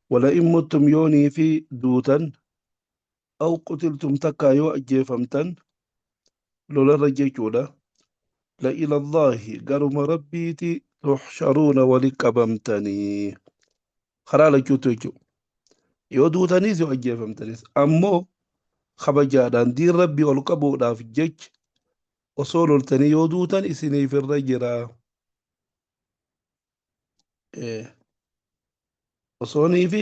Wala in muttum, yoonii fi duutan, aw qutiltum, takkaa yoo ajjeefamtan lolarra jechuudha, la ila Allaahi, garuma Rabbiiti, tuhsharuuna, wali qabamtanii. Karaa lachuutu jechuudha. Yoo duutanis yoo ajjeefamtanis, ammoo kabajaadhaan diin Rabbii ol qabuudhaaf jecha osoo loltanii yoo duutan isiniif irra jira. Osoonii fi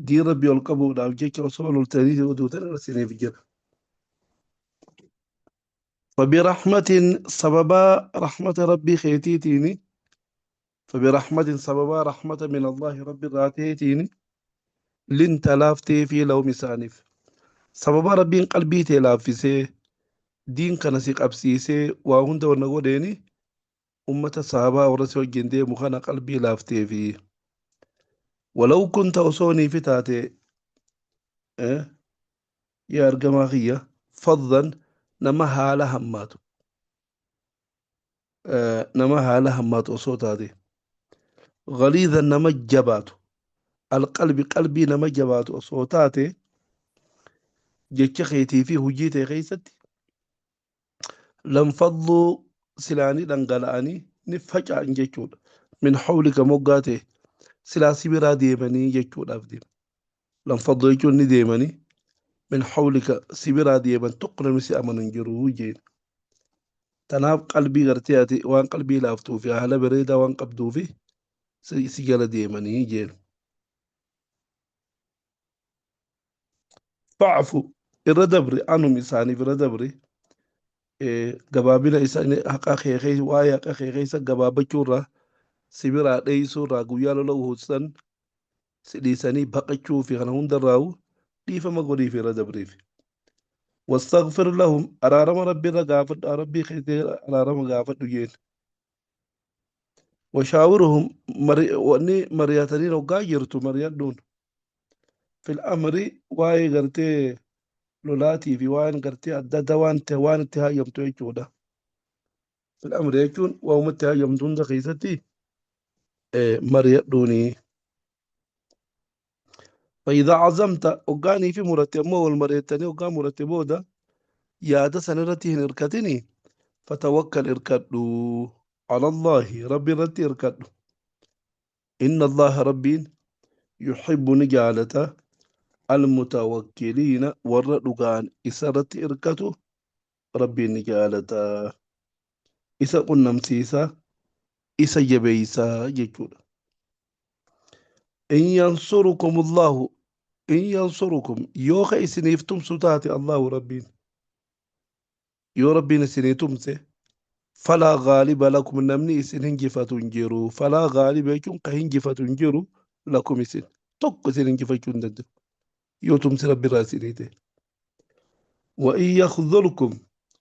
diin Rabbii ol qabuudhaaf jecha osoo loltanii yoo duutan irra isiniif jira. Fabirahmatin, sababaa rahmata Rabbii keetiitiini, fabirahmatin, sababaa rahmata, min Allahi, Rabbi irraa ta'eetiini, linta, laaftee fi, lahum, isaaniif. Sababaa Rabbiin qalbii tee laaffisee diin kana si qabsiisee waa hunda wanna godheeni, ummata sahabaa warra si wajjin deemu kana qalbii laaftee fi. Walaw kunta, osoo niifi taate, yaa ergamaa kiyya, faddan, nama haala hammaatu, nama haala hammaatu osoo taate, galiidan, nama jabaatu, alqalbi, qalbii nama jabaatu osoo taate, jecha keetii fi hujii tee keessatti, lanfaduu, silaanii dhangala'anii ni faca'an jechuudha. Min hawlika, moggaa ta'e silaa si biraa deemanii jechuudhaaf deema. Lanfaduu jechuun ni deemanii, min hawlika, si biraa deeman, tokko namni si amanu hin jiru jeen. Tanaaf qalbii gartee ati waan qalbii laaftuu fi haala bareedaa waan qabduufi si jala deemanii jeen. Fa'fu, irra dabri, anhum, isaaniif irra dabri. Gabaabina isaanii, haqa kee keessa, waa'ee haqa kee keessa gabaabachuu irraa, si biraa dheessuu irraa, guyyaa lola Uhud san si dhiisanii baqachuu fi kana hundarraa'u dhiifama godhiif, irra dabriif. Wastaghfir lahum, araarama Rabbi irra gaafadhu, Rabbii keetii araarama gaafadhu jeen. Washaawirhum, wanni mari'atanii hoggaa jirtu mari'adhuun, fil amri, waa'ee gartee lolaatii fi waan gartee adda addaa, waan ta'e waan itti hayyamtu jechuudha. Fil amri jechuun waanuma itti hayyamtu hunda keessatti mari'adhuuni. Fa'idaa azamta, hoggaanii fi muratte ammoo, wal mari'attanii hoggaa muratte booda yaada san irratti hin hirkatini, fatawakkal, irkadhu, ala Allaahi, Rabbi irratti irkadhu. Inna Allaha, Rabbiin, yuhibbu, ni jaalata, almutawakkiliina, warra dhugaan isa irratti irkatu Rabbiin ni jaalata. Isa qunnamsiisa, isa jabeeysa jechuudha. In yansurukum Allahu, in yansurukum, yoo ka isiniif tumsu taate, Allahu, Rabbiin, yoo Rabbiin isinii tumse, falaa gaaliba lakum, namni isin hinjifatu hin jiru. Falaa gaaliba jechuun ka hinjifatu hin jiru, lakum, isin tokko isin hinjifachuu hin danda'u yoo tumsi Rabbi irraa isinii ta'e. Wa in yakhdhulkum,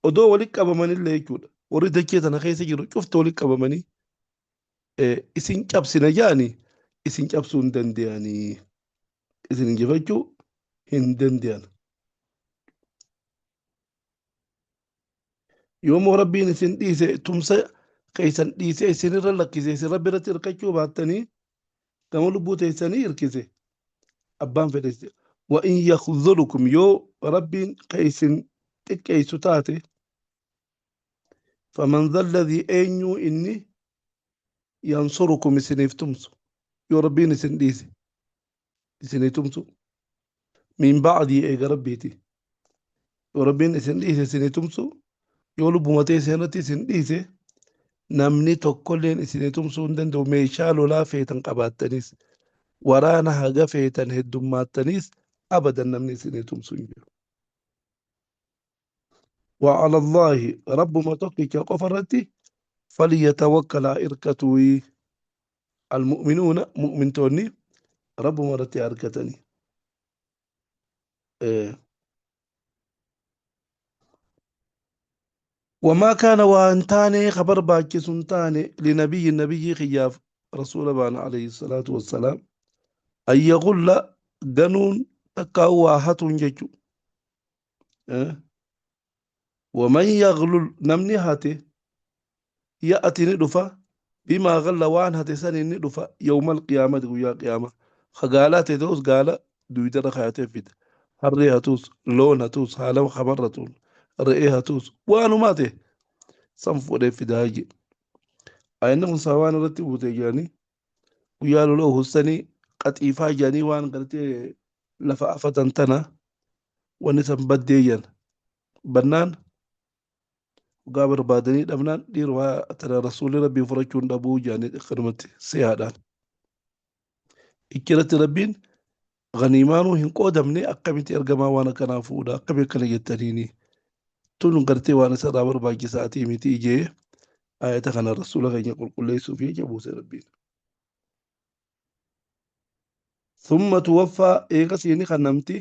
odoo walitti qabamanillee jechuudha, warri dachee tana keessa jiru cufti walitti qabamanii isin cabsina jedhanii, isin cabsuu hin danda'anii, isin injifachuu hin danda'an. Yoommoo Rabbiin isin dhiise, tumsa keessan dhiisee isinirra lakkise, isin Rabbi irratti hirkachuu baattanii gama lubbuu teessanii hirkise abbaan fedhe. Wa in yakhdhulukum, yoo Rabbiin ka isin xiqqeessu taate, faman dha alladhii, eenyuu inni, yansurukum, isiniif tumsu, yoo Rabbiin isin dhiise isinii tumsu, min ba'dii, eega Rabbiiti? Yoo Rabbiin isin dhiise isinii tumsu, yoo lubbuma teessan irratti isin dhiise, namni tokkolleen isinii tumsuu hin danda'u. Meeshaa lolaa feetan qabaattanis, waraana haga feetan heddummaаттaniis, abadan namni isinii tumsu hin jiru. وعلى الله، Rabbuma tokkicha qofa irratti, فليتوكل، haa irkatuuyi, المؤمنون، mu'mintoonni Rabbuma irratti haa irkatanii. وما كان، waan taane, ka barbaachisu hin taane, لنبي، nabiyyi kiyyaaf, rasuula baana عليه الصلاة والسلام, أن يغل, ganuun takkaa waa hatuun jechu. ومن يغلل، namni hate, يأت, ni dhufa, بما غل, waan hate saniin ni dhufa, يوم القيامة, guyyaa qiyaama. Ka gaalaa ta'e ta'us gaala duydarra kaayatee fida. Harree hatuus, loon hatuus, haala hamarratuun, re'ee hatuus, waanumaa ta'e san fuudhee fidaa jedhe. Ayinni kun sababaan irratti buute jedhanii guyyaa lola hussanii qaxiifaa jedhanii waan gartee lafa afatan tana wanni san baddee jedhan. Bannaan dhugaa barbaadanii dhabnaan dhiiruma tana rasuulli rabbii fudhachuun dhabuu jedhanii akkanumatti si'aadhaan. Ichirratti rabbiin ganiimaanuu hin qoodamne akkamitti ergamaa waan akkanaa fuudha akkami akkana jettaniini tun gartee waan isarraa barbaachisaatii miti ijee ayata kana rasuula keenya qulqulleessuuf jecha buuse rabbiin. Thumma tuwaffaa eegasii ni kannamti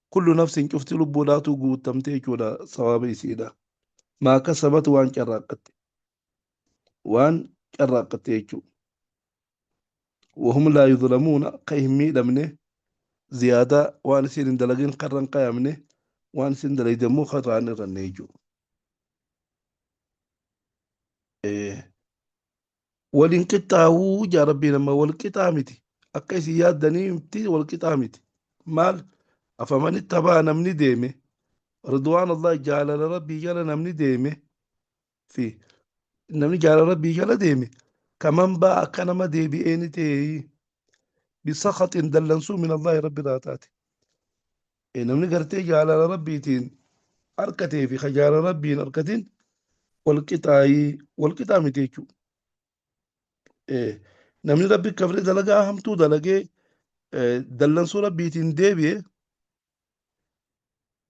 kullu nafsin cufti lubbuudhaatu guuttamte jechuudha sawaaba isiidha. Maa kasabat waan carraaqqatte waan carraaqqatte jechuudha. Wahum laa yuzlamuuna ka hin miidhamne ziyaadaa waan isiin hin dalagin karra hin kaayamne waan isiin dalayde immoo karraa hin irranne jechuudha. Wal hin qixxaawuu jaa rabbiin amma wal qixaa miti akka isin yaaddanii miti wal qixaa miti maal afaman ittabaa namni deeme ridwaan Allah jaalala rabbii jala namni deeme fi namni jaalala rabbii jala deeme kaman baa akka nama deebi'ee ni ta'e bisakhaxin dallansuu min Allahi rabbi irraa taate namni gartee jaalala rabbiitiin arkatee fi ka jaalala rabbiin arkatin wal qixaayii wal qixaa miti jechuudha. Namni rabbi kafree dalagaa hamtuu dalagee dallansuu rabbiitiin deebi'e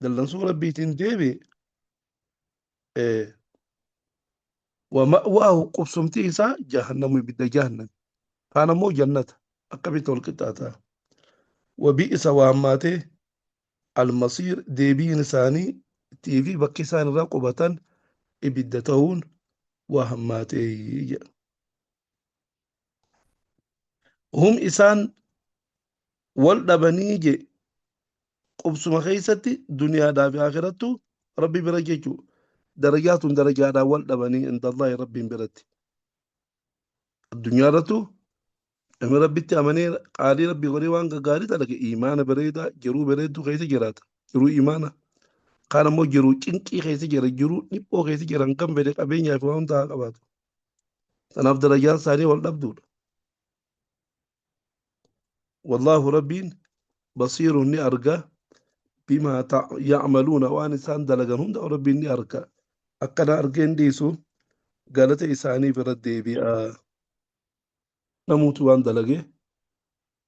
dallansuu rabbiitiin deebi'e wa ma'waahu qubsumti isaa jahannamu ibidda jahannam kaan ammoo jannata akkamitti wal qixxaataa wa bi'isa waa hammaatee almasiir deebiin isaanii tii fi bakki isaan irraa qubatan ibidda ta'uun waa hammaatee jedha. Hum isaan wal dhabanii je qubsuma keessatti duniyaadhaa fi akhirattu rabbi bira jechuu darajaatun darajaadhaan wal dhabanii indallahi rabbiin biratti. Addunyaa irrattu namni rabbitti amanee qaalii rabbii godhee waan gaggaarii dalage imaana bareedaa jiruu bareedduu keessa jiraata. Jiruu imaana. Kaan ammoo jiruu cinqii keessa jira jiruu dhiphoo keessa jiran kan fedhe qabeenyaa fi waan hundaa haa qabaatu. Kanaaf darajaan isaanii wal dhabduudha. Wallaahu rabbiin basiirun ni arga bimaa ya'maluuna waan isaan dalagan hunda rabbiin ni arga. Akkana argee hin dhiisu galata isaanii bira deebi'a. Namuutu waan dalage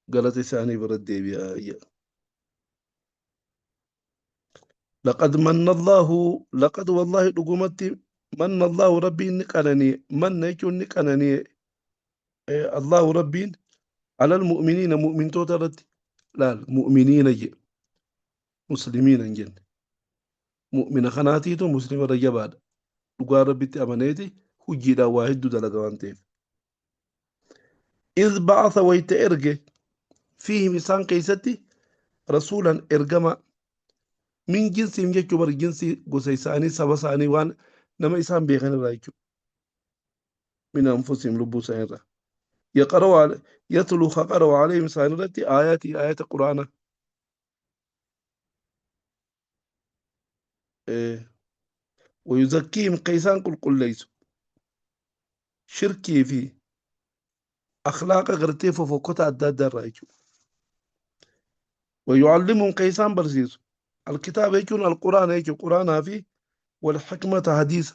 galata isaanii bira deebi'a jedha. Laqad manna Allahu laqad wallahi dhugumatti manna Allahu rabbiin ni qanani'e manna jechuun ni qanani'e Allahu rabbiin alal mu'miniina mu'mintoota irratti laal mu'miniina jedhe muslimiina hin jenne mu'mina kanaatiitu muslima irra jabaadha dhugaa rabbitti amaneeti hujjiidhaan waa hedduu dalaga waan ta'eef. Iz ba'atha wayta erge fiihim isaan keessatti rasuulan ergama min jinsiim jechuu bar jinsii gosa isaanii saba isaanii waan nama isaan beekan irraa jechuudha. Min anfusihim lubbuu isaanii irraa. Yaqra'u yatlu ka qara'u alayhim isaan irratti aayatii aayata quraana. Wayuzakkiihim ka isaan qulqulleessu shirkii fi akhlaaqa gartee fofokkota adda addaa irraa jechuudha. Wayucallimuhum ka isaan barsiisu alkitaaba jechuun alquraana jechuudha quraanaa fi walhikmata hadiisa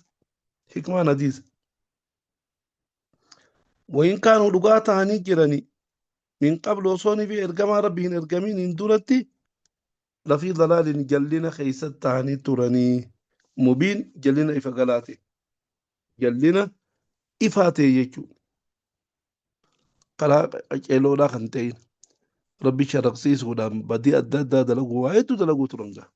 hikmaan hadiisa. Wayin kaanuu dhugaa ta'anii jiranii min qablu osoonii fi ergamaa rabbi hin ergamiin hin duratti lafii dalaalin jallina keessa ta'anii turanii mubiin jallina ifa galaa ta'e jallina ifaa ta'e jechuudha. Karaa qaceeloodhaa kan ta'in rabbi sharaqsiisuudhaan badii adda addaa dalaguu waa hedduu dalaguu turan gaa.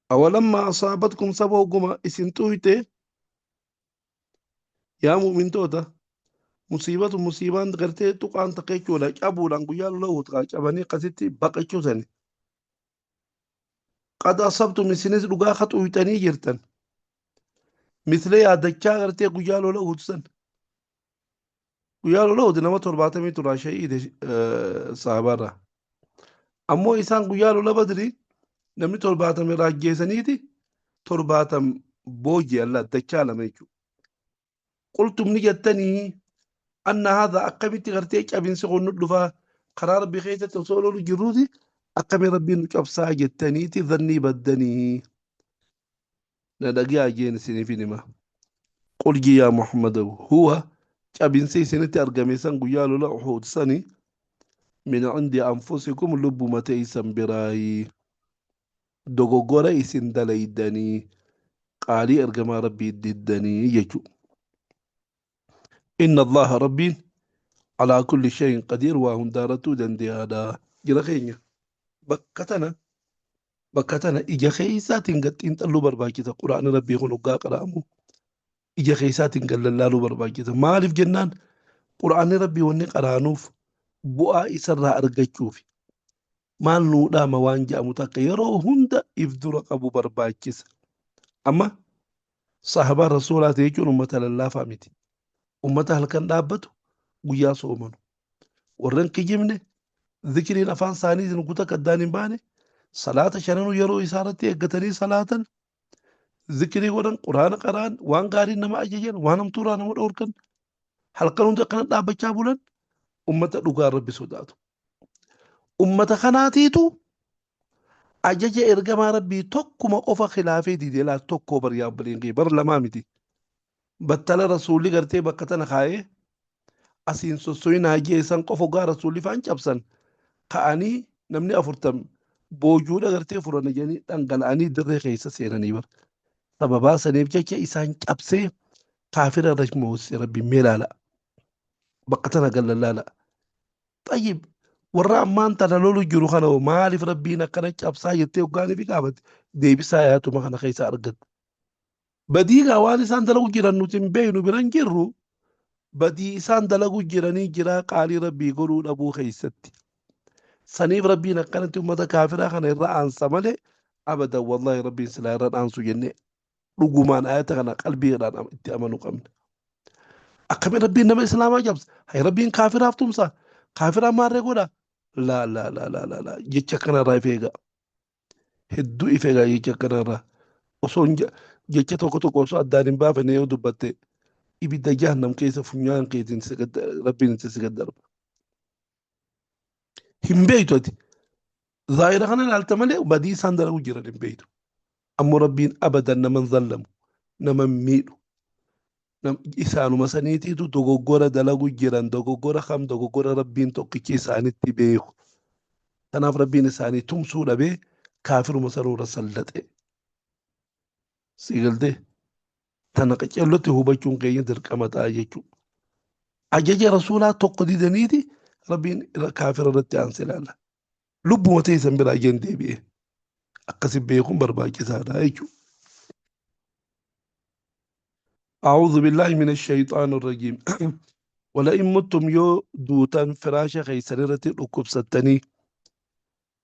Awalamma asaabatkum saba hogguma isin xuyte yaa mu'mintoota musiibatu musiibaan gartee tuqaan takka jechuudha cabuudhaan guyyaa lola utqaa cabanii akkasitti baqachuu sani. Qad asabtum isinis dhugaa ka xuyxanii jirtan. Mislee yaadachaa gartee guyyaa lola utsan. Guyyaa lola Uhud nama 70 turaa shahiide saabarra. Ammoo isaan guyyaa lola Badrii namni 70 irraa ajjeesaniiti 70 booji'an laal dachaa lama jechuudha. Qultum ni jettanii anna haadha akkamitti gartee cabinsi kun nu dhufaa karaa rabbii keessatti osoo lolu jirruuti akkami rabbiin nu cabsaa jettaniiti dhannii baddanii na dhagayaa jeen isiniif hima. Qul ji yaa Muhammad huwa cabinsi isinitti argame san guyyaa lola Uhud sani min indi anfusikum lubbuma teeysan biraayi dogoggora isin dalaydanii qaalii ergamaa rabbii diddanii jechu. Inna Allaha rabbiin alaa kulli shayin qadiir waa hundaarrattuu dandeyaadha. Jira keenya bakka tana bakka tana ija keeysaatiin gad xiinxalluu barbaachisa. Quraanni rabbii kun hoggaa qara'amu ija keeysaatiin gad lallaaluu barbaachisa. Maaliif jennaan quraanni rabbii wanni qaraanuuf bu'aa isarraa argachuufi. Maal nuu dhaama waan jedhamu takka yeroo hunda if dura qabu barbaachisa. Amma sahabaa rasuulaati jechuun ummata lallaafaa miti. Ummata halkan dhaabbatu guyyaa soomanu. Warren kijibne zikriin afaan isaaniitiin kuta kaddaan hin baane salaata shananuu yeroo isaa irratti eeggatanii salaatan zikrii godhan quraana qara'an waan gaarii nama ajajan waan hamtuurraa nama dhoorkan halkan hunda akkana dhaabbachaa bulan ummata dhugaa rabbi sodaatu. Ummata kanaatiitu ajaja ergamaa rabbii tokkuma qofa khilaafee dide laal tokkoo bar yaa obboleen kee bar lamaa miti. Battala rasuulli gartee bakka tana kaa'ee asiin sossoyinaa jeesan qofa ogaa rasuulli faan cabsan ka'anii namni 40 boojuudha gartee furana jedhanii dhangala'anii dirree keessa seenanii bar. Sababaa saniif jecha isaan cabsee kaafira irra moosise rabbiin mee laala. Bakka tana gallallaala. Xayyib warra ammaan tana lolu jiru kana hoo maaliif rabbiin akkana cabsaa jettee hoggaanii fi gaafate deebisaa yaatuma kana keessa argatta. Badii gaa waan isaan dalagu jiran nuti hin beeknu bira hin jirru badii isaan dalagu jiranii jiraa qaalii rabbii godhuu dhabuu keessatti. Saniif rabbiin akkanatti ummata kaafiraa kana irra aansa malee abadan wallaahi rabbiin silaa irra aansu jennee dhugumaan ayata kana qalbiidhaan itti amanuu qabna. Akkamiin rabbiin nama islaamaa cabsa? Hay rabbiin kaafiraaf tumsa? Kaafiraa maarree godha? Laa laa laa laa laa laa jecha kanarraa if eegaa. Hedduu if eegaa jecha kanarraa. Osoo jecha tokko tokko osoo addaan hin baafne yoo dubbatte ibidda jahannam keessa funyaan keetiin rabbiin itti si gad darba. Hin beektu ati. Zaahira kana ilaalta malee badii isaan dalagu jiran hin beektu. Ammoo rabbiin abadan nama hin zallamu, nama hin miidhu. Isaanuma saniitiitu dogoggora dalagu jiran dogoggora kam dogoggora rabbiin tokkichi isaanitti beeku. Kanaaf rabbiin isaanii tumsuu dhabee kaafiruma sanuu irra sallaxe. Sii galtee? Tana qaceellotti hubachuun keenya dirqama ta'a jechuudha. Ajaja rasuulaa tokko didaniiti rabbiin kaafira irratti aansee ilaala. Lubbuma teessan biraa jeen deebi'e. Akkasi beekuun barbaachisaadha jechuudha. أعوذ بالله من الشيطان الرجيم ولئن متم يو دوتان فراشة خيسررة ركوب ستني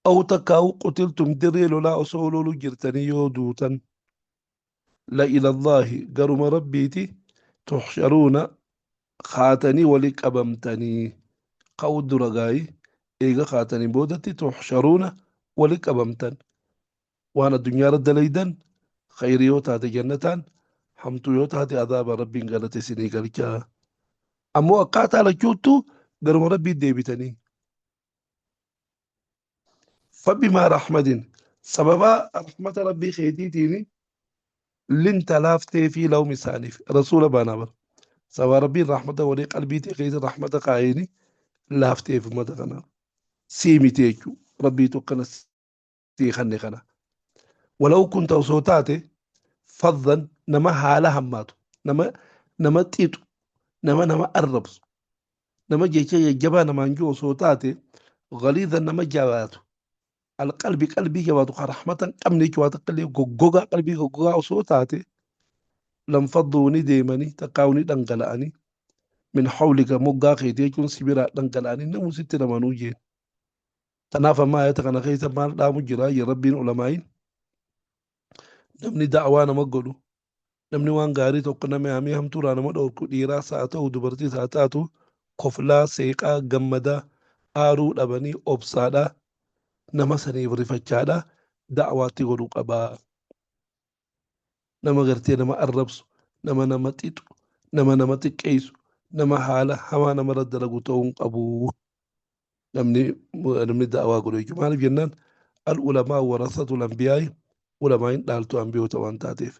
أو تكاو قتلتم دري لولا أصولو جرتني يو دوتان لا إلى الله قرم ربيتي تحشرون خاتني ولك أبمتني قود رقاي إيغا خاتني بودتي تحشرون ولك أبمتن وأنا الدنيا رد ليدا خير يوتا جنتان حمتو يوتا عذاب ربي قالت سيني قالك أمو أقعت على كيوتو قرم ربي ديبتني فبما رحمة سببا رحمة ربي خيتيتيني لنت لافتي في لوم سانف رسول بانابر سبا ربي رحمة ولي قلبي تخيت رحمة قايني لافتي في مدغنا سيمي تيكو ربي توقنا سيخني خنا ولو كنت صوتاتي فظا نما حالة هماتو نما نما تيتو نما نما أربس نما جيشي جبا نما نجو صوتاتي غليظا نما جواتو القلب قلبي جواتو رحمة قمني جواتو قلبي غوغا قلبي غوغا صوتاتي لم فضوني ديمني تقاوني دنقلاني من حولك مقا خيتي كون سبيرا دنقلاني نمو ست نمانو تنافى ما يتقن خيث ما لا مجرى يا ربي علماء نمني دعوانا ما قولوا نمني وان غاري توقنا ما همي هم تورا نما دوركو ديرا ساعته ودبرتي ساعته Koflaa, seeqaa, gammadaa, aaruu dhabanii obsaadha, nama saniif rifachaadha da'waatti godhuu qaba. Nama gartee nama arrabsu, nama nama xixu, nama nama xiqqeessu, nama haala hamaa namarra dalagu ta'uu hin qabu. Namni da'waa godhu jechuudha. Maaliif jennaan, al ulamaa warasatul anbiyaa'i, ulamaa'iin dhaaltu anbiyoota waan taateef.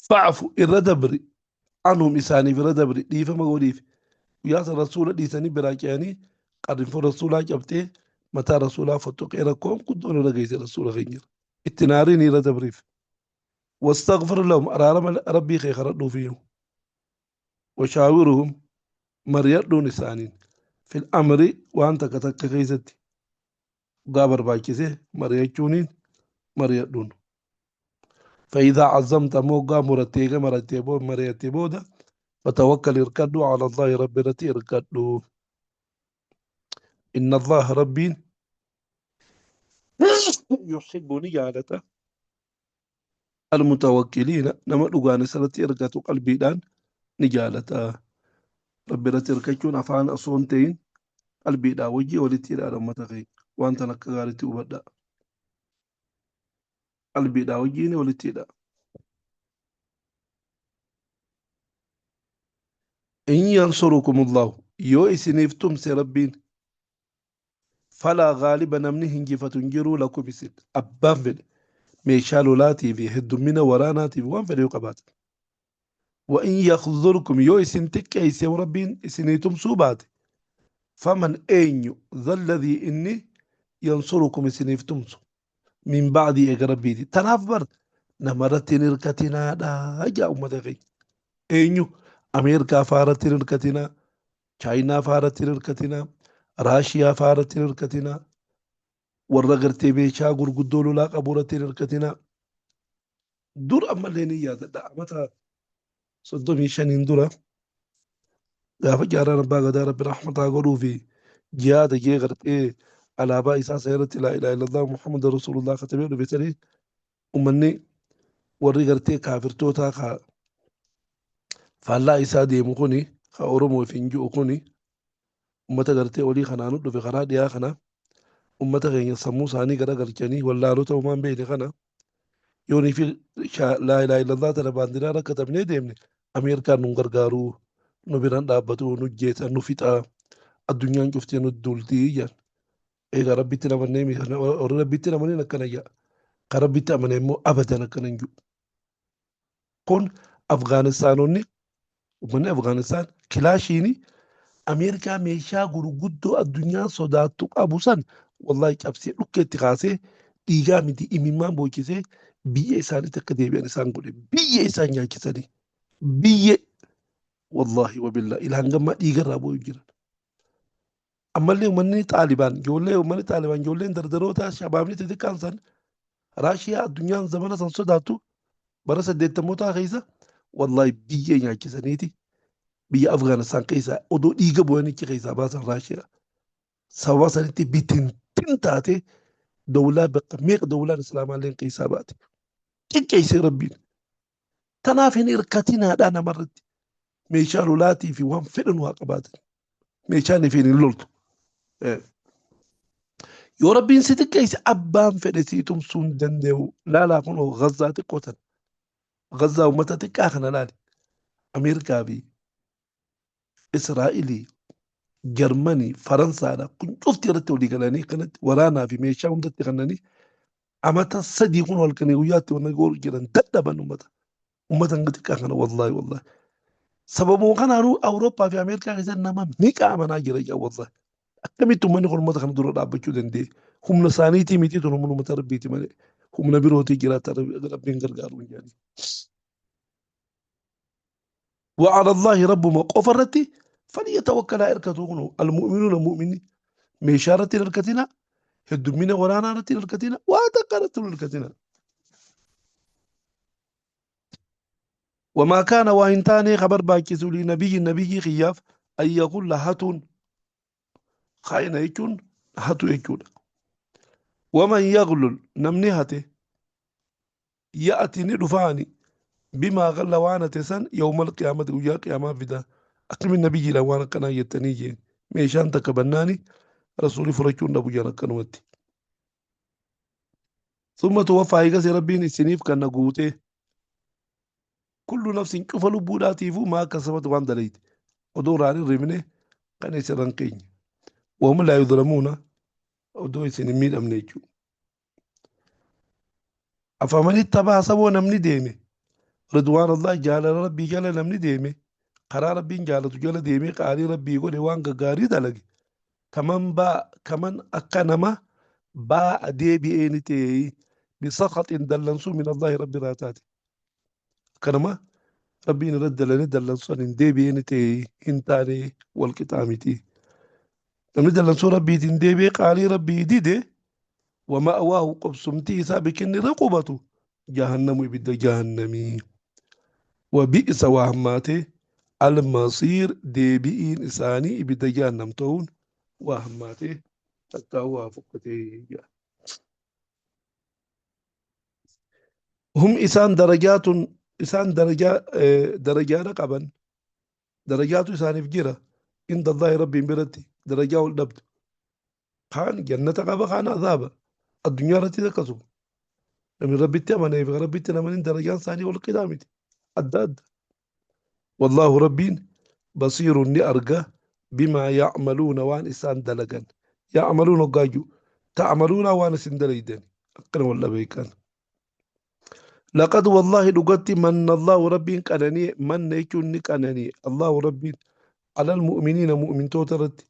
Fa'afu, irra dabri, anhum, isaaniif irra dabri, dhiifama godhiif. Guyyaa san Rasuula dhiisanii biraa ce'anii, qarrinfoo Rasuulaa cabxee, mataa Rasuulaa fottoqee, rakkoon guddoon irra geesse Rasuula keenya. Itti naariin, irra dabriif. Wastaghfir lahum, araarama Rabbii kee kadhadhuufiyyuu. Washaawiruhum, mari'adhuun isaaniin, fil amri, waan takka takka keessatti dhugaa barbaachise mari'achuuniin mari'adhuun. فإذا عزمت, ammoo murattee eega marattee booda, mari'attee booda, فتوكل, irkadhu, على الله, Rabbi irratti irkadhu. إن الله, Rabbiin, يحب, ni jaalata, المتوكلين, nama dhugaan isarratti irkatu qalbiidhaan ni jaalata. Rabbi irratti irkachuun afaan osoo hin ta'in qalbiidhaan wajjii walitti hidhaadha. Ummata keenya, waan tan akka gaariitti hubadhaa. Qalbiidhaan wajjiin walitti hidha. إن ينصركم الله, yoo isiniif tumse Rabbiin, فلا غالب, namni hinjifatu hin jiru, لكم, isin. Abbaan fedhe meeshaa lolaatii fi heddummina waraanaatii fi waan fedhe yoo qabaate. وإن يخذلكم, yoo isin xiqqeesse, Rabbiin isinii tumsuu baate, فمن, eenyu, ذا الذي, inni, ينصركم, isiniif tumsu, من بعده, eega Rabbiiti? Tanaaf bar namarratti hin hirkatinaadha jaa ummata keenya. Eenyu, Ameerikaa faaratti hin hirkatinaa, Chaayinaa faaratti hin hirkatinaa, Raashiyaa faaratti hin hirkatinaa, warra gartee meeshaa gurguddoo lolaa qabu irratti hin hirkatinaa. Dur ammallee ni yaadadha, amata 35n dura, gaafa Jaarraan Abbaa Gadaa, Rabbi rahmataa godhuu fi, jihaada jee gartee alaabaa isaa seeratti لا إله إلا الله محمد رسول الله katabee dhufe sanii, ummanni warri gartee kaafirtootaa ka faallaa isaa deemu kuni, ka Oromoo fi hin ji'u kuni, ummata gartee olii kanaanu dhufe, karaa dhiyaa kana ummata keenya sammuu isaanii gara galchanii wallaalota uumaan beekne kana, yoonii fi لا إله إلا الله tana baandiraa rakkatabnee deemne, Ameerikaan nu gargaaruu, nu biraan dhaabbatu, nu jeeta, nu fixaa, addunyaan cuftee nu duultii jedhan. Egaa Rabbitti amannee, warri Rabbitti amaneen akkana jedha. Ka Rabbitti amane immoo abadan akkana hin jiru. Kun Afgaanistaanonni, uummanni Afgaanistaan kilaashiini Ameerikaa meeshaa gurguddoo addunyaa sodaattu qabu san wallahi cabsee dhukkeetti kaasee, dhiigaa miti imimmaan boochisee, biyya isaaniitti akka deebi'an isaan godhe. Biyya isaan nyaachisanii, biyya, wallahi wabillaa ilaan gammaa dhiigarraa boo'u jiran. Ammallee uummanni Xaalibaan, ijoollee uummanni Xaalibaan, ijoolleen dardaroota shabaabni xixiqqaan san, Raashiyaa addunyaan zamana san sodaattu bara 80mootaa keessa wallahi biyya nyaachisaniiti biyya Afgaanistaan keessaa odoo dhiiga bu'anichi keessaa baasan Raashiyaa. Sababa sanitti bitintin taate, dawlaa bakka meeqa dawlaan islaamaallee keessaa baate. Xiqqeessee Rabbiin. Tanaaf hin hirkatinaadhaa namarratti. Meeshaa lolaatii fi waan fedhan waa qabaatan. Meeshaan ifiin hin loltu. Yoo Rabbiin si xiqqeesse, abbaan fedhe sii tumsuu hin danda'u. Laalaa, kun Gazaa xiqqoo tana. Gazaa uummata xiqqaa kana laali. Ameerikaa fi Israa'elii, Jarmanii, Faransaadha. Kun cufti irratti walii galanii kanatti waraanaa fi meeshaa hundatti kennanii, amata 3 kun halkanii guyyaatti wanna goolu jiran dadhaban uummata. Uummata hanga xiqqaa kana, wallahi wallahi. Sababuma kanaanuu Awurooppaa fi Ameerikaa keessatti nama meeqa amanaa jira ijaa, wallahi. Akkamitti uummanni kun uummata kana dura dhaabbachuu danda'e? Humna isaaniitii miti tun, humna uummata Rabbiiti malee. Humna birootii jiraata, Rabbiin gargaaru hin jedhani. وعلى الله, Rabbuma qofa irratti, فليتوكل, irkatu kunu, المؤمنون, mu'minni. Meeshaa irratti hin hirkatina, heddummina waraanaa irratti hin hirkatina, waa takka irratti hin hirkatina. وما كان, waa hin taane, ka barbaachisu, لنبي, nabiyyi kiyyaaf, أن يغل, hatuun. Khaa'ina jechuun hatu jechuudha. ومن يغلل, namni hate, يأت, ni dhufaani. Bimaa galla waan hate san yawmal qiyaamati guyyaa qiyaamaa fida. Akkamiin nabiyyiidhaan waan akkanaa jettanii jeen. Meeshaan takka bannaani rasuuli fudhachuu hin dhabu jeen akkanumatti. Summa tuwaffaa eegasii Rabbiin isiniif kanna guutee. Kullu nafsin cufa lubbuudhaatiifuu maa kasabat waan dalayte. Odoo irraan hin ribne kan isin irra hin keenye. Wahum laa yudlamuuna odoo isin hin miidhamne jechuudha. Afaman ittabaa saboo namni deeme ridwaan Allah jaalala rabbii jala namni deeme karaa rabbiin jaalatu jala deemee qaalii rabbii godhe waan gaggaarii dalage kaman baa kaman akka nama baa'a deebi'ee ni ta'e bisaqaxin dallansuu min Allahi rabbi irraa taate akka nama rabbiin irra dalane dallansuu hin deebi'ee ni ta'e hin taane wal qixaa miti. Namni dallansuu rabbiitiin deebi'ee qaalii rabbii dide ومأواه qubsumtii isaa bikinni irra qubatu jahannamu ibidda jahannamii. وبئس waa hammaatee المصير deebi'iin isaanii ibidda jahannam ta'uun waa hammaatee takkaa waa fokkatee jedha. هم isaan درجات isaan darajaa darajaadha qaban darajaatu isaaniif jira عند الله rabbiin biratti darajaa ol dhabdu. Kaan jannata qaba kaan azaaba. Addunyaa irrattis akkasuma. Namni rabbitti amanee fi rabbitti hin amanin darajaan isaanii wal qixaa miti. Adda adda. والله rabbiin بصير ni arga بما يعملون waan isaan dalagan. يعملون hoggaaju تعملون waan isin dalaydan. Akkana wal dhabeekan. لقد والله dhugatti من الله rabbiin qananii من jechuun ni qananii الله rabbiin على المؤمنين mu'mintoota irratti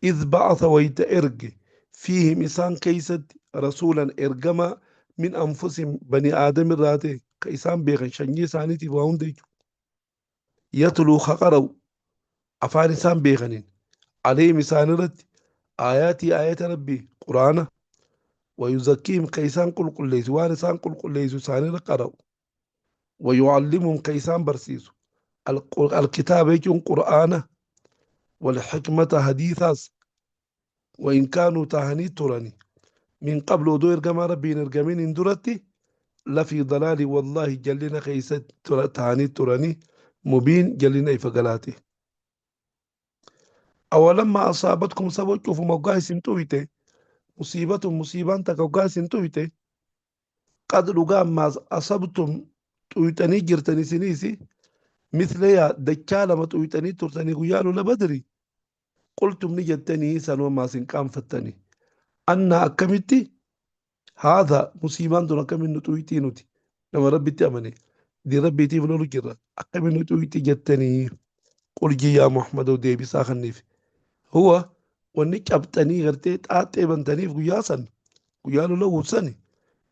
إذ بعث wayta erge فيهم isaan keeysatti رسولا ergama من أنفسهم bani aadam irraa ta'e ka isaan beekan shanyii isaaniitiif waa hunda jechuudha. يتلو ka qara'u afaan isaan beekaniin عليهم isaan irratti آياته aayata rabbii quraana ويزكيهم ka isaan qulqulleessu waan isaan qulqulleessu isaanirra qara'u ويعلمهم ka isaan barsiisu الكتاب jechuun qur'aana والحكمة hadiisaas وإن كانوا tahanii turani من قبل odoo ergamaa rabbiin ergamin hin duratti لفي ضلال والله jallina keessa tahanii turani مبين jallina ifa galaate. أولما أصابتكم saba cufuma hoggaa isin tuyte مصيبة musiibaan takka hoggaa isin tuyte قد dhugaa ammaas أصبتم tuyxanii jirtan isiniisi مثليها dachaa lama tuyxanii turtanii guyyaa lola badri قلتم ni jettanii sanuma ammaas hin qaanfattanii أنى akkamitti هذا musiibaan tun akkamiin nu tuyxii nuti nama rabbitti amane diin rabbiitiif lolu jirra akkamiin nu tuyxii jettanii قل ji yaa Muhammadoo deebisaa kanniif هو wanni cabxanii gartee xaaxxee bantaniif guyyaa san guyyaa lola wursani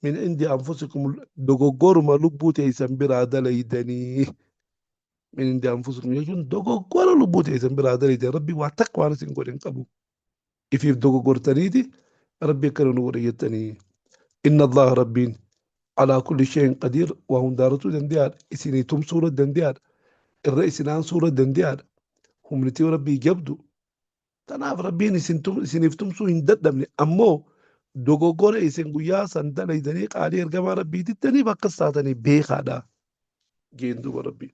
من عند أنفسكم dogoggoruma lubbuu teessan biraa dalaydanii من عند أنفسكم jechuun dogoggora lubbuu teessan biraa dalaydan rabbi waa takka waan isin godhe hin qabu ifiif dogoggortaniiti rabbi akkana nu godhe jettanii إن الله rabbiin على كل شيء قدير waa hundaarratuu dande'aadha isinii tumsuura dande'aadha irra isinaan suura dande'aadha humnitii rabbii jabdu tanaaf rabbiin isiniif tumsuu hin dadhabne ammoo dogoggora isin guyyaa san dalaydanii qaalii ergamaa rabbii diddaniif akkas taatanii beekaadha jeen duuba rabbii.